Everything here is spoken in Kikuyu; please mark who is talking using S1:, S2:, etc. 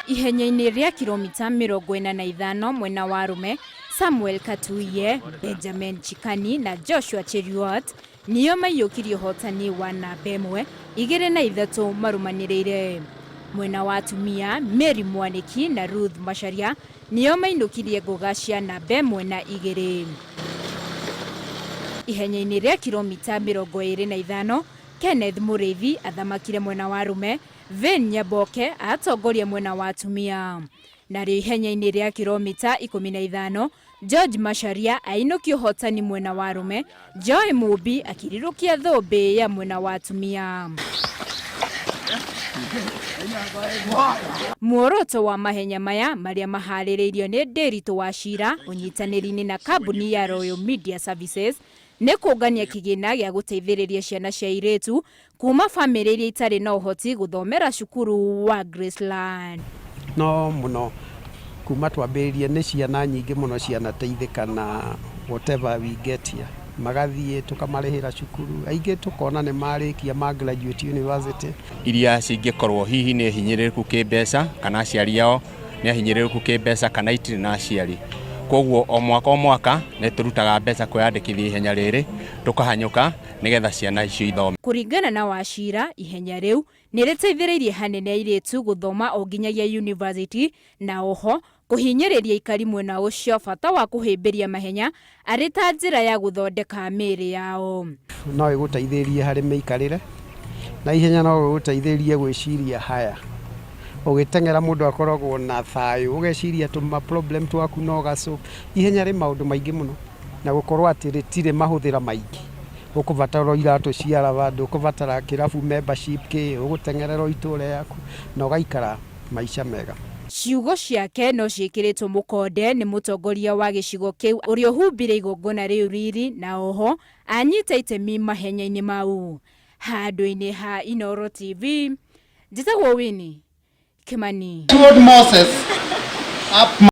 S1: Ihenya-inĩ rĩa kilomita 45 mwena wa arũme, Samuel Katuiye, Benjamin Chikani na Joshua Cheruiyot nĩo maiyũkirie ũhotani wa namba ĩmwe, igĩrĩ na ithatũ marũmanĩrĩire. Mwena wa atumia, Mary Mwaniki na Ruth Macharia nĩo mainũkirie ngoga cia namba ĩmwe na igĩrĩ. Ihenya-inĩ rĩa kilomita 25, Kenneth Mũrĩithi athamakire mwena wa arũme, Vane Nyaboke atongoria mwena wa atumia. Narĩo ihenya-inĩ rĩa kilomita 15, George Macharia ainũkia ũhotani mwena wa arũme, Joy Mumbi akĩrirũkia thũmbĩ ya mwena wa atumia. Muoroto wa mahenya maya marĩa maharĩrĩirio nĩ Ndĩritũ Wachira ũnyitanĩri-inĩ na kambuni ya Royal Media Services nĩ kũngania kĩgĩna gĩa gũteithĩrĩria ciana cia airĩtu kuma bamĩrĩ iria itarĩ na ũhoti gũthomera cukuru wa Graceland.
S2: No mũno kuma twambĩrĩrie nĩ ciana nyingĩ mũno cianateithĩka na whatever we get here. Magathiĩ tũkamarĩhĩra cukuru, aingĩ tũkona nĩ marĩkia ma graduate university.
S3: Iria cingĩkorwo hihi nĩ hinyĩrĩrĩku kĩmbeca kana aciari ao nĩ ahinyĩrĩrĩku kĩmbeca kana itirĩ na aciari. Koguo o mwaka o mwaka nĩ tũrutaga mbeca kwĩyandĩkithia ihenya rĩrĩ tũkahanyũka nĩgetha ciana icio ithome.
S1: Kũringana na Wachira, ihenya rĩu nĩ rĩteithĩrĩirie hanene airĩtu gũthoma o nginyagia university na oho kũhinyĩrĩria aikari mwena ũcio bata wa kũhĩmbĩria mahenya arĩ ta njĩra ya gũthondeka mĩĩrĩ yao.
S2: No ĩgũteithĩrĩrie harĩ mĩikarĩre na ihenya, no ĩgũteithĩrĩrie gwĩciria haya. Ũgĩteng'era mũndũ akoragwo na thayũ, ũgeciria tũma problem twaku no gacũ. Ihenya rĩ maũndũ maingĩ mũno na gũkorwo atĩ rĩtirĩ mahũthĩra maingĩ. Ũkũbatara iratũ cia raba, ndũkũbatara kĩrabu membership kĩ, ũgũteng'erera o itũra yaku na ũgaikara maica mega.
S1: Ciugo ciake no ciĩkĩrĩtwo mũkonde nĩ mũtongoria wa gĩcigo kĩu ũrĩa ũhumbire igongona rĩu riri na oho anyita itemi mahenya-inĩ mau. Handũ-inĩ ha Inooro TV, njĩtagwo Winnie Kimani.
S4: Told Moses, up